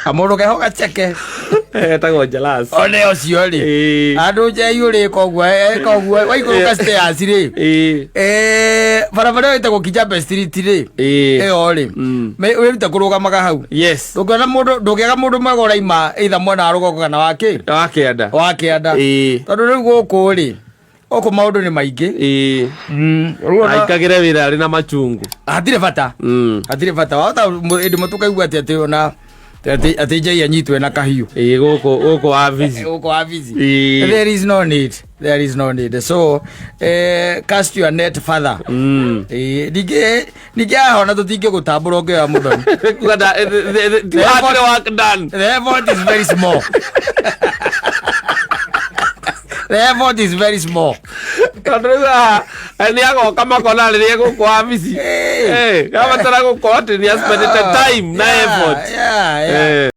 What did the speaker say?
Kamũndũ keho gaceke. Etagwo Jalas. One ũcio rĩ. Andũ njei ũrĩ koguo eka ũguo waikũrũka stairs rĩ. Eh, barabara ĩyo ĩtagwo Kijabe Street rĩ. Ĩyo rĩ. Wĩrute kũrũgamaga hau. Yes. Ndũngĩona mũndũ ndũngĩaga mũndũ mwega ũraima either mwena wa rũgongo kana wa kĩ? Wa kĩanda. Wa kĩanda. Tondũ rĩu gũkũ rĩ gũkũ maũndũ nĩ maingĩ. Rĩu ona- Aikagĩre wĩra arĩ na machungu. Hatirĩ bata. Hatirĩ bata. Wahota hĩndĩ ĩmwe tũkaigua atĩ atĩ ona atĩ atĩ njei anyitwe na kahiũ. Ĩĩ gũkũ gũkũ wabici. Gũkũ wabici. There is no need. There is no need. So, cast your net further. Ningĩ ningĩ haha ona tũtingĩgũtambũra ũngĩoya mũthoni. Kuga the hard work done. The effort is very small. The effort is very small. Tondũ rĩu haha nĩ agoka makona rĩrĩa gũkũ wabici. Abatara gũkorwo atĩ nĩ aspendete time na effort. Yeah.